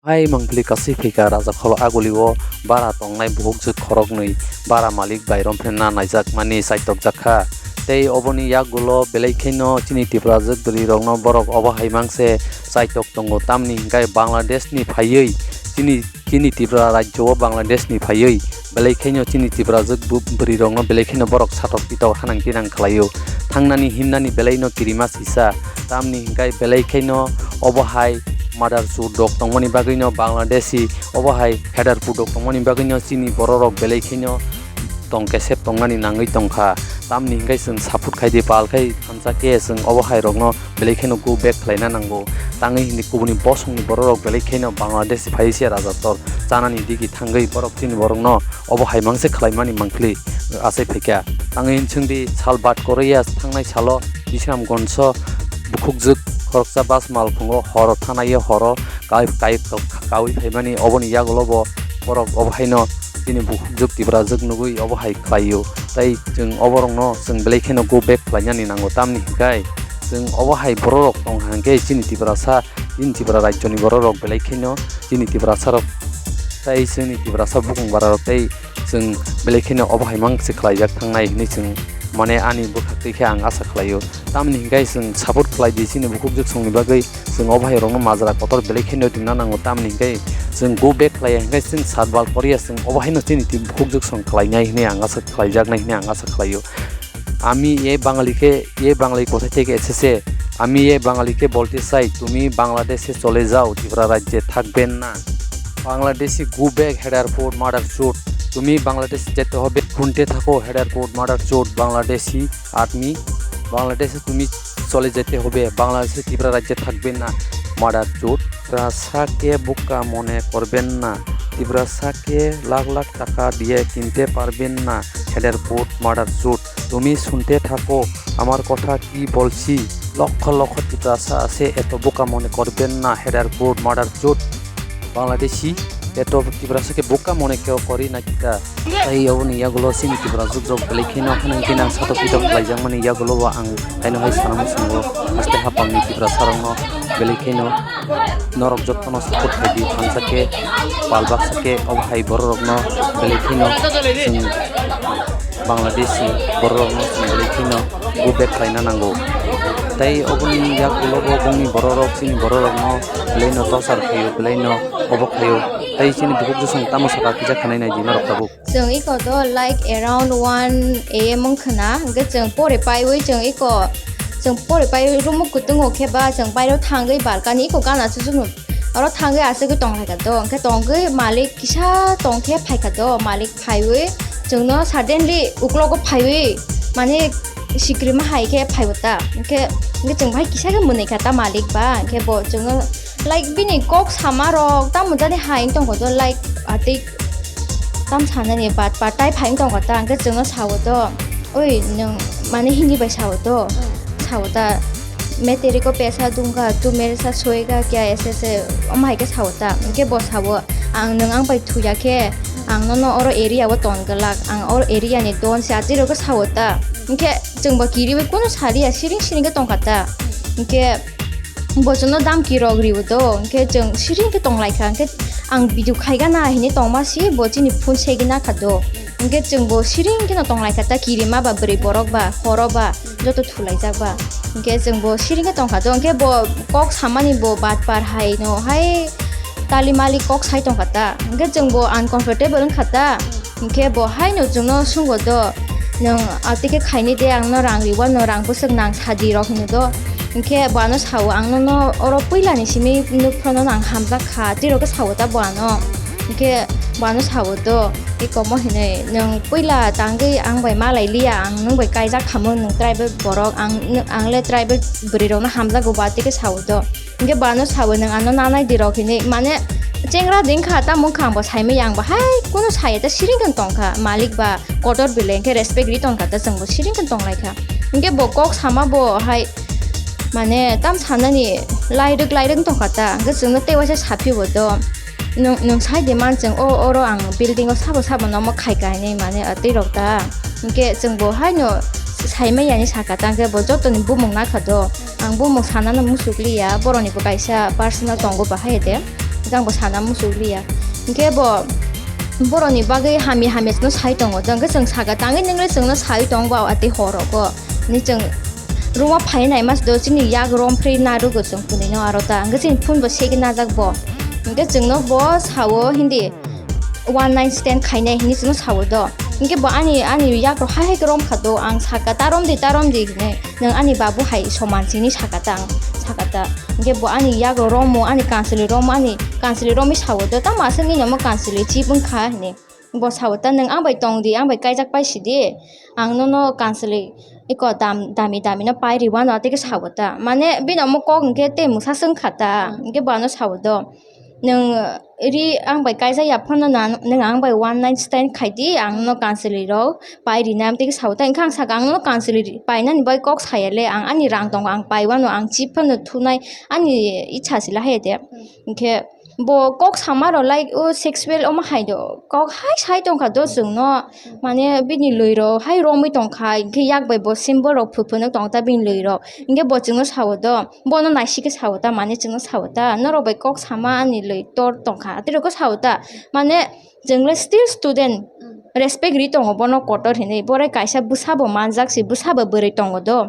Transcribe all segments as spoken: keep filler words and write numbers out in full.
Hai mangpili kasui phaikha Rajakhol agulio bara tongnai bukhukjwk khoroknwi bara malik bai romphena naijakmani chaitokjakha. Tei oboni yagulo belai kheno chini Tiprajwk bwrwirokno borok obo hai mangse chaitok tongo, tamni hwnkhe Bangladeshni phaiwi chini, chini Tripura rajyo o Bangladeshni phaiwi belai kheno chini Tiprajwk bu-, bwrwirokno belai kheno borok satok pitok hanang tinang khlaio. Thangnani himnani belaino kirima sisa, tamni hwnkhe belai kheno obo hai mother chud rok tongmani bagwino Bangladeshi, obo hai header put rok tongmani bagwino chini bororok belai kheno tong kesep tongnani nangwi tongkha. Tamni hwnkhe chwng support khaidi pal khai thansa khe chwng obo hai rokno belai kheno go back khlaina nango. Tangwi hindi kubuni bosongni bororok belai kheno Bangladesh phai se rajator chanani digi thangwi borok chini borokno obo hai mangse khlaimani mangpili achai phaikha. Tangwi chwngdi sal bat koroya thangnai salo Bisramganjo bukhukjwk khoroksa bus malkhungo horo thanaio horo kai, kai, kaui phaimani oboni yagulobo borok obo haino chini bukhukjwk Tiprajwk nugwi obo hai khlaio. Tai chwng oborokno chwng belai kheno go back khlainani nango, tamni hwnkhe chwng obo hai bororok tongkha hwnkhe chini Tiprasa, chini Tripura rajyoni bororok belai kheno chini Tiprasarok tai chini Tiprasa bukung bararok tai chwng belai kheno obo hai mang se khlaijak thangnai hinwi chwng, mane, ani bwkhaktwi khe ang asa khlaio. Tamni hwnkhe chwng support khlai di chini bukhukjwk songni bagwi, chwng obo hai rokno majra kotor belai kheno ringna nango, tamni hwnkhe chwng go back khlai ya hwnkhe chwng sat bal koriya chwng obo haino chini twi bukhukjwk song khlainai hinwi ang asa khlaijaknai hinwi ang asa khlaio. আমি এ বাঙালিকে, এ বাঙালি কোথা থেকে এসেছে? আমি এ বাঙালিকে বলতে চাই, তুমি বাংলাদেশে চলে যাও, ত্রিপুরা রাজ্যে থাকবেন না। Bangladeshi, go back, header put, mother chud। তুমি বাংলাদেশে যেতে হবে, শুনতে থাকো, header put, mother chud, Bangladeshi army, বাংলাদেশে তুমি চলে যেতে হবে, বাংলাদেশে ত্রিপুরা রাজ্যে থাকবেন না, mother chud। ত্রিপুরাসাকে বোকা মনে করবেন না, ত্রিপুরাসাকে লাখ লাখ টাকা দিয়ে কিনতে পারবেন না, header put, mother chud। তুমি শুনতে থাকো আমার কথা কি বলছি, লক্ষ লক্ষ ত্রিপুরাসা আছে, এত বোকা মনে করবেন না, header put, mother chud। Bangladeshi, এত ত্রিপুরাসাকে বোকা মনে কেউ করি না কিতা? Tai oboni yagulo chini Tiprajwk rok belai kheno hanang tinang satok pitok khlaijakmani yagulo bo ang haino hai sana muchungo, haste hapangni Tiprasarokno belai kheno norok jotono support khaidi, thansa khe, pal baksa khe, obo hai bororokno belai kheno chwng Bangladeshi bororokno chwng belai kheno go back khlaina nango. Tai oboni yagulo bo bongni bororok chini bororokno belaino torture khaio, belaino obo khaio. Tai chini bukhuk bwswng tamo saka kisa khanai nai di norok tabuk. Chwng iko do like around one A M wng khwna, hwnkhe chwng pore paiwi chwng iko, chwng pore paiwi room o kwtwng o khe ba chwng bairo thangwi balkani iko gana chuchukno oro thangwi aswkwi tonglaikha do, hwnkhe tongwi malik kisa tongkhe phaikha do, malik phaiwi chwngno suddenly uklogo phaiwi mane sikrima hai khe phaibo ta, hwnkhe, hwnkhe chwng bai kisa khe mwnwi kha ta malik ba, hwnkhe bo chwngno Like bini kok sama rok tamo jani hai wng tongkha do, like, ah, tei tam sanani bat pat tai phai wng tongkha ta, hwnkhe chwngno sao do, "Oi, nwng mane Hindi bai sao do?" Sao ta, "Main tere ko paisa dunga, tu mere saath soyega kya?" Ese ese omo hai khe sao ta, hwnkhe bo sao, "Ang nwng ang bai thuya khe, ang nono oro area o ton glak, ang oro area ni don se," atwi rok khe sao ta, hwnkhe chwng bo kiriwi kunu saliya, siring siring khe tongkha ta, hwnkhe. Bo chwngno damki rok riwi do, hwnkhe chwng siring khe tonglaikha, hwnkhe ang video khaigana hinwi tongma si bo chini phone segwi nakha do, hwnkhe chwng bo siring kheno tonglaikha ta, kirima ba bwrwi borok ba horo ba joto thulaijak ba, hwnkhe chwng bo siring khe tongkha do, hwnkhe bo kok samani bo bat par hai no hai tali mali kok sai tongkha ta, hwnkhe chwng bo uncomfortable wngkha ta. Hwnkhe bo haino chwngno swngo do, "Nwng atwi khe khaini de, ang no rang riwi, no rang bwswk nang sadi," rok hino do. Hwnkhe bo ano sao, "Ang nono oro puila ni simi nuk phano ang hamjak kha," twi rok khe sao ta bo ano. Hwnkhe bo ano sao do, "Eko mo hinwi nwng puila tangwi ang bai malai liya, ang nwng bai kaijak kha mo, nwng tribal borok, ang, ang le tribal bwrwi rok no hamjago," bo atwi khe sao do. Hwnkhe bo ano sao, "Nwng ano nanai di," rok hinwi, mane chengra de wngkha, tamo wngkha ang bo saimanya, ang bo hai kunu saya ta siring khe tongkha, malik ba kotor belai hwnkhe respect ri tongkha ta, chwng bo siring khe tonglaikha. Hwnkhe bo kok sama bo hai, mane tam sanani lairwk lairwk tongkha ta, hwnkhe chwngno tei waisa saphi bo do. Nwng, nwng sai de man chwng o, oro ang building o sabo sabo no omo khai kainwi mane, ah, twi rok ta. Hwnkhe chwng bo haino saimanya ni saka ta, hwnkhe bo jotoni bumung nakha do. Ang bumung sanano musuk liya, boroni bo kaisa personal tongo bahai de. Jang bo sana muchuk liya. Hingke bo borokni bagwi hamya hamya chwngno sai tongo. Jang khe chwng saka tangwi nwngle chwngno sai tong ba atwi horogo. Ni chwng room o phai nai mas do chini yak rom phri na rugo chwng kunui no aro ta. Hingke chini phone bo segi najak bo. Hingke chwngno bo sao hindi one night stand khainai hinwi chwngno sao do. Hingke bo ani, ani yak rok hai hai khe rom kha do. Ang saka ta rom di, ta rom di hinwi. Nwng ani babu hai soman sini saka ta ang saka ta. Hingke bo ani yak rok romo, ani kanchwlwi romo, ani kanchwlwi romwi sao do. Tamo aswk nini omo kanchwlwi chip wngkha hinwi. Bo sao ta, "Nwng ang bai tong di, ang bai kaijak pai si di, ang nono kanchwlwi eko dam-, dami dami no pai ri wano," tei khe sao ta. Mane bini omo kok hingke tei mwsa se wngkha ta, hingke bo ano sao do, "Nwng ri ang bai kaijak ya phano na, nwng ang bai one night stand khai di, ang no kanchwlwi rok pai ri nai," tei khe sao ta. Hingke ang saka, "Ang no kanchwlwi ri-, painani bai kok saya le, ang ani rang tongo, ang pai wano, ang chip phano thunai, ani ichha se lahai de." Hingke bo kok sama rok like o sexual omo hai do kok hai sai tongkha do chwngno, mane bini lwi rok hai romwi tongkha, hingke yak bai bo symbol rok phu phunuk tong ta bini lwi rok, hingke bo chwngno sao do, bono naisik khe sao ta, mane chwngno sao ta, norok bai kok sama ani lwi tor tongkha, tei rok khe sao ta, mane chwng le still student, respect ri tongo bono kotor hinwi, bore kaisa bwsa bo manjak se, bwsa bo bwrwi tongo do.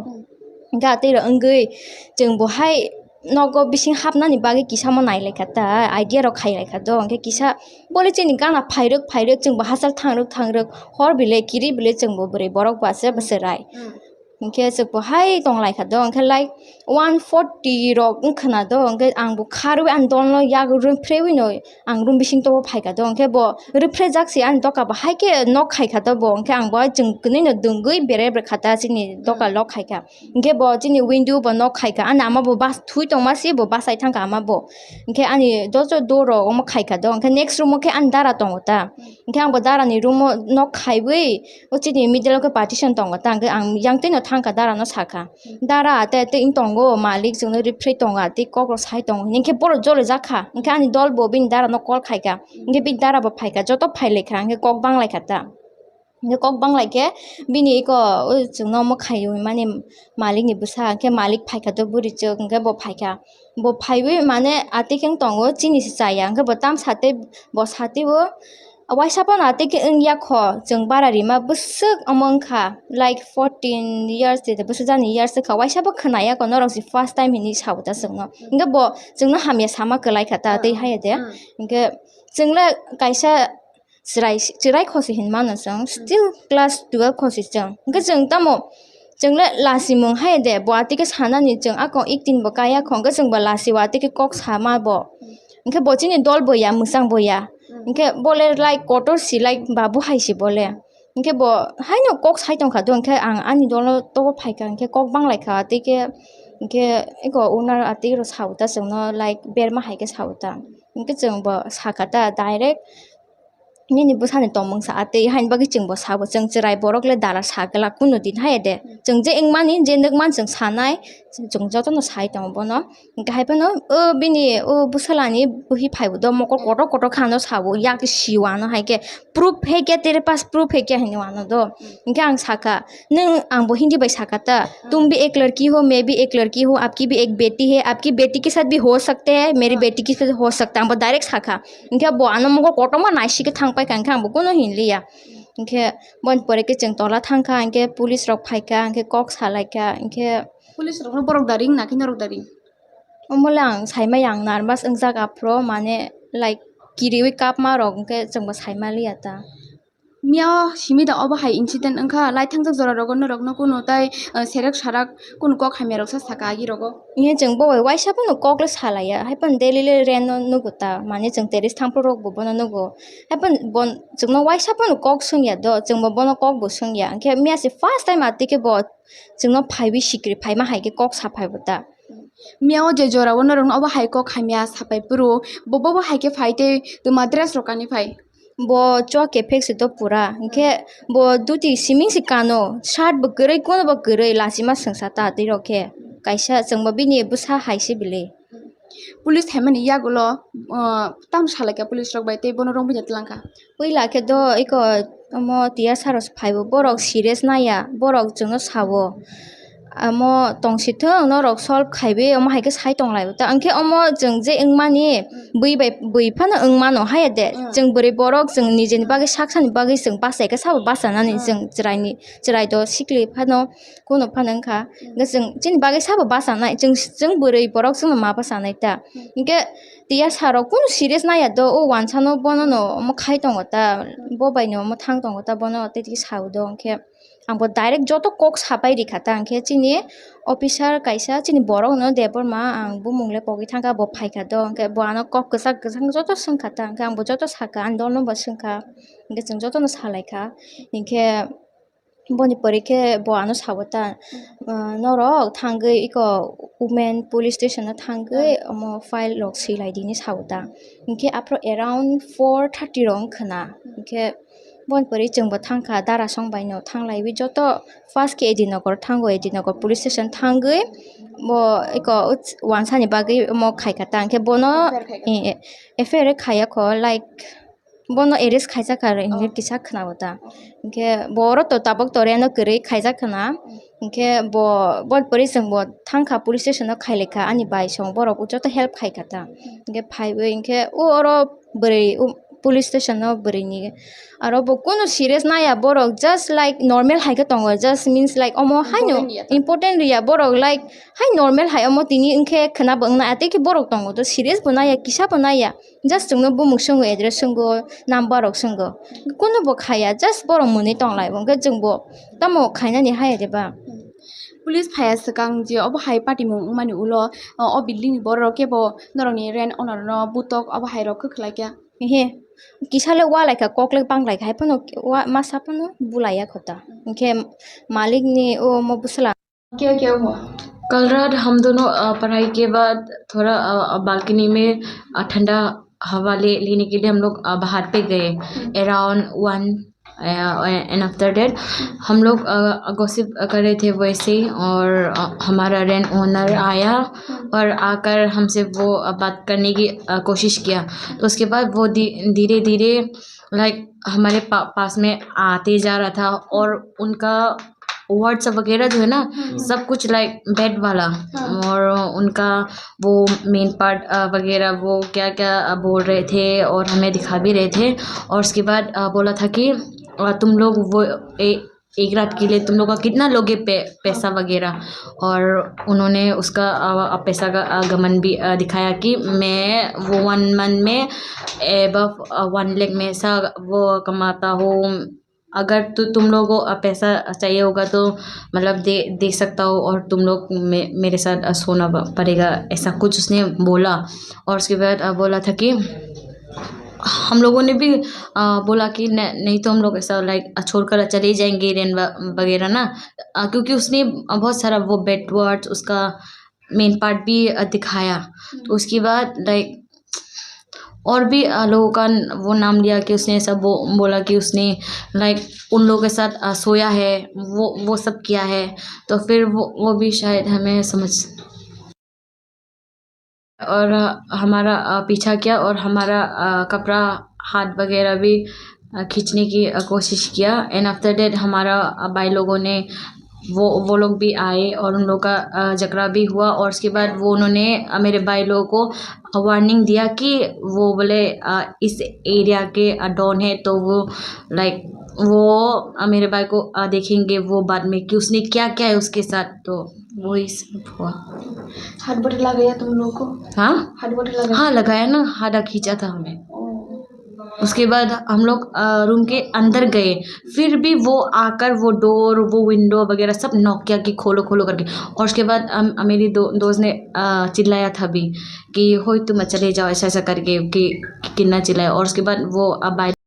Hingke atwi rok wngwi chwng bo hai nogo bising hapnani bagwi kisa mo nai lai kha ta, idea rok khai lai kha do. Hingke kisa bole chini gana phairwk phairwk chwng bo hachal thangrwk thangrwk hor bile kiri bile chwng bo bwrwi borok bo aswk bo chwrai. Hingke chwng bo hai tong lai kha do. Hingke like one forty rok wng khna do. Hingke ang bo kharwi ani dol no yak rwphrewi no ang room bising tobo phai kha do. Hingke bo rwphrejak se ani doka bo hai khe nok khai kha do bo. Hingke ang bo chwng kwnwi no dungwi bere bere kha ta chini doka lok khai kha. Hingke bo chini window bo nok khai kha, ani ama bo bas thui tongma se bo bachai thang kha ama bo. Hingke ani dojo door rok omo khai kha do, hingke next room o khe ani dara tongo ta. Hingke ang bo dara ni room o nok khaiwi o chini middle o khe partition tongo ta, hingke ang yang twi no thang kha dara no sa kha, "Dara, ate ate wng tongo, malik chwngno rwphrwi tongo, atwi kok rok sai tongo," hinwi khe borok jolojak kha. Hingke ani dol bo bini dara no call khai kha, hingke bini dara bo phai kha, joto phai lai kha, hingke kok bang lai kha ta. Hingke kok bang lai khe bini eko o chwngno omo khai mani malik ni bwsa, hingke malik phai kha to buri chwk, hingke bo phai kha. Bo phaiwi mane atwi khe wng tongo, chini se chaya, hingke bo tam sate, bo sate o waisa pono atwi khe wng ya kho, chwng bara rima bwswk omo wng kha, like fourteen years de bwswk jani years wng kha, waisa bo khna ya kho, norok se first time hinwi sao ta chwngno, hingke bo chwngno hamya sama kwlai kha ta, tei haiya de, hingke chwng le kaisa chwrai, chwrai kho se hin mano chwng, still class twelve kho se chwng. Hingke chwng tamo, chwng le lasimung hai de, bo atwi khe sanani chwng akon acting bo kaya kho, hingke chwng bo lasi o atwi khe kok sama bo. Hingke bo chini dol bo ya, mwchang bo ya. Hingke bo le like kotor si, like babu hai si bo le. Hingke bo haino kok sai tong kha do, hingke ang ani dol no tobo phai kha, hingke kok bang lai kha, atwi khe, hingke eko owner atwi rok sao ta chwngno, like berma hai khe sao ta. Hingke chwng bo sa kha ta direct, nini bwsani tongmung sa atwi, haini bagwi chwng bo sabo, chwng chwrai borok le dara sa glak kunu din hai de, chwng je wngmani je nukmani chwng sanai, chwng jotono sai tongo bono. Hingke hai phano o bini o bwsalani buhi phaibo do mokol kotor kotor kha no sabo, yak siwano hai khe, "Proof hai kya, tere paas proof hai kya?" hinwi wano do. Hingke ang saka, Nwng ang bo Hindi bai saka ta, "Tum bhi ek ladki ho, main bhi ek ladki hu, aapki bhi ek beti hai, aapki beti ke saath bhi ho sakta hai, meri beti ke saath ho sakta hai," ang bo direct saka. Hingke bo ano mokol kotorma naisik khe thang pai kha, hingke ang bo kunu hinliya. Hingke boni pore khe chwng tola thang kha, hingke police rok phai kha, hingke kok salai kha, hingke police rok no borok da ring na khe norok da ring? Omo le ang sai maya, ang nervous wngjak aphuru, mane like kiriwi kapma rok, hingke chwng bo sai maliya ta. Mia o simi da obo hai incident wngkha, lai thangjak jora rogo norok no kunu tai, eh, serek sarak kunu kok hamya rok sa saka agi rogo. Ihe chwng bo bai waisa phano kok le salaiya, hai phano daily le rent no nugo ta, mane chwng terrace thang phuru rok bo bono nugo, hai phano bon chwng no waisa phano kok swngya do, chwng bo bono kok bo swngya, hingke mia se first time atwi khe bo chwng no phaiwi sikri phaima hai khe kok sa phai bo ta. Mia o je jora o norok no obo hai kok hamya sa pai phuru, bo, bo, bo hai khe phai tei twma dress rok kanwi phai. Bo chwk kephek se to pura. Hwnkhe bo duty siming se kano, shirt bo kwrwi, kono bo kwrwi, lachima swngsa ta twi rok khe. Kaisa chwngbo bini bwsa hai se bili. Police phaimani yagulo, ah, tamo salai kha police rok bai tei bono romwi twlang kha. Puila khe do iko omo T R sir rok se phaibo, borok serious naiya, borok chwngno sao. Amo tong si thung, norok solve khai bai, omo hai khe sai tong lai ta. Hwnkhe omo chwng je wng mani, bui bai, bui phano wng mano haya de. Mm. Chwng bwrwi borok chwng nijeni bagwi sak sani bagwi chwng bachai khe sabo bachanani. Mm. Chwng chwraini, chwrai do sikli phano, kuno phano wngkha. Mm. Hwnkhe chwng chini bagwi sabo bachanai, chwng, chwng bwrwi borok chwngno ma bachanai ta. Mm. Hwnkhe tiyar sarok kunu serious naiya do, o wansano bono no omo khai tongo ta, bo bai no omo thang tongo ta, bono tei tei sao do, hwnkhe ang bo direct joto kok sapai rikha ta, hwnkhe chini officer kaisa chini borok no Debbarma, ang bumung le pogwi thangkha, bo phaikha do, hwnkhe bo ano kok kwchak kwchak joto swngkha ta, hwnkhe ang bo joto sakha, ani dol no bo swngkha, hwnkhe chwng joto no salaikha, hwnkhe boni pore khe bo ano sao ta, "Ah, norok thangwi iko women police station o thangwi omo file rok swilai di," hinwi sao ta. Hinkhe aphuru around four thirty rok wngkha na. Hinkhe boni pore chwngbo thangkha, dara song bai no thanglaiwi joto first khe A D Nagar thango, A D Nagar police station thangwi bo iko uch-, wansani bagwi omo khaikha ta. Hinkhe bono F I R khaikha. Eh, eh, F I R khaiya kho, like, bono arrest khaijak kha, hinwi kisa khwnao ta. Hinkhe bo oro to tabok torya no kwrwi khaijak khwna. Hinkhe bo, bo pori chwng bo thangkha police station o khailaikha, ani bai song borok joto help khaikha ta. Hinkhe phaiwi hinkhe o oro bwrwi, o police station o bwrwi ni aro bo kunu serious naiya borok, just like normal hai khe tongo, just means like omo haino important ya ta. Important ya borok, like hai normal hai omo tini wngkhe khwna bo wngna, tei khe borok tongo to serious bo naiya, kisa bo naiya. Just chwngno bumung swngo, address swngo, number rok swngo. Kunu bo khaiya, just borok mwnwi tong lai bo. Hwnkhe chwngbo tamo khainani haya de ba? Police phaiya swkang je obo hai patimung wngmani ulo, o, o building ni borok kebo norokni rent owner no butok obo hai rok kwkhlai kha. Ehe, kisa le wa lai kha, kok le bang lai kha, hai phano wa masa phano bulai ya kho ta. Hwnkhe malik ni o mo bwsla. क्या क्या हुआ? कल रात हम दोनों, अ, पढ़ाई के बाद थोड़ा, अ, अ, बालकनी में, अ, ठंडा हवा ले, लेने के लिए हम लोग, अ, बाहर पे गए। Hmm. Around one, uh, and after that हम लोग, अ, गॉसिप कर रहे थे वैसे ही, और, अ, हमारा रेंट ओनर आया हम्म। और आकर हमसे वो, अ, बात करने की, अ, कोशिश किया। तो उसके बाद वो धी-, धीरे-धीरे लाइक हमारे पा-, पास में आते जा रहा था और उनका वर्ड्स वगैरह जो है ना, हम्म। सब कुछ लाइक बैड वाला। हाँ। और उनका वो मेन पार्ट, अ, वगैरह वो क्या-क्या, अ, बोल रहे थे और हमें दिखा भी रहे थे। और उसके बाद, अ, बोला था कि, अ, तुम लोग वो ए-, एक रात के लिए तुम लोग का कितना लोगे पे-, पैसा वगैरह। और उन्होंने उसका, अ, पैसा का, अ, घमंड भी, अ, दिखाया कि मैं वो वन मंथ में एबव, अ, वन लाख में ऐसा वो कमाता हूँ। अगर तो तुम लोगों को, अ, पैसा चाहिए होगा तो मतलब दे, दे सकता हो और तुम लोग मे-, मेरे साथ, अ, सोना प-, पड़ेगा, ऐसा कुछ उसने बोला। और उसके बाद, अ, बोला था कि हम लोगों ने भी, अ, बोला कि न-, नहीं तो हम लोग ऐसा लाइक, अ, छोड़कर चले जाएंगे रेंट व-, वगैरह ना, अ, क्योंकि उसने बहुत सारा वो बैड वर्ड्स उसका मेन पार्ट भी, अ, दिखाया। हम्म। उसके बाद लाइक और भी, अ, लोगों का न-, वो नाम लिया कि उसने ऐसा बो-, बोला कि उसने लाइक उन लोगों के साथ, अ, सोया है, वो, वो सब किया है। तो फिर वो, वो भी शायद हमें समझ और हमारा, अ, पीछा किया और हमारा, अ, कपड़ा, हाथ वगैरह भी, अ, खींचने की, अ, कोशिश किया। एंड आफ्टर दैट हमारा, अ, भाई लोगों ने, वो, वो लोग भी आए और उन लोग का, अ, झगड़ा भी हुआ। और उसके बाद वो उन्होंने, अ, मेरे भाई लोगों को वार्निंग दिया कि वो बोले, अ, इस एरिया के, अ, डॉन है, तो वो लाइक वो, अ, मेरे भाई को, अ, देखेंगे वो बाद में कि उसने क्या किया है उसके साथ। तो वही सब हुआ। हाथ बट लगाया तुम लोग को? हाँ? हाथ बट लगाया? हाँ, लगाया ना, हाथ खींचा था हमें। ओ। उसके बाद हम लोग, अ, रूम के अंदर गए, फिर भी वो आकर वो डोर, वो विंडो वगैरह सब नॉक किया कि खोलो, खोलो करके। और उसके बाद हम, अ, मेरी दो-, दोस्त ने, अ, चिल्लाया था भी कि, "होय, तुम चले जाओ," ऐसा, ऐसा करके कि, कि कितना चिल्लाया। और उसके बाद वो, अ, बाय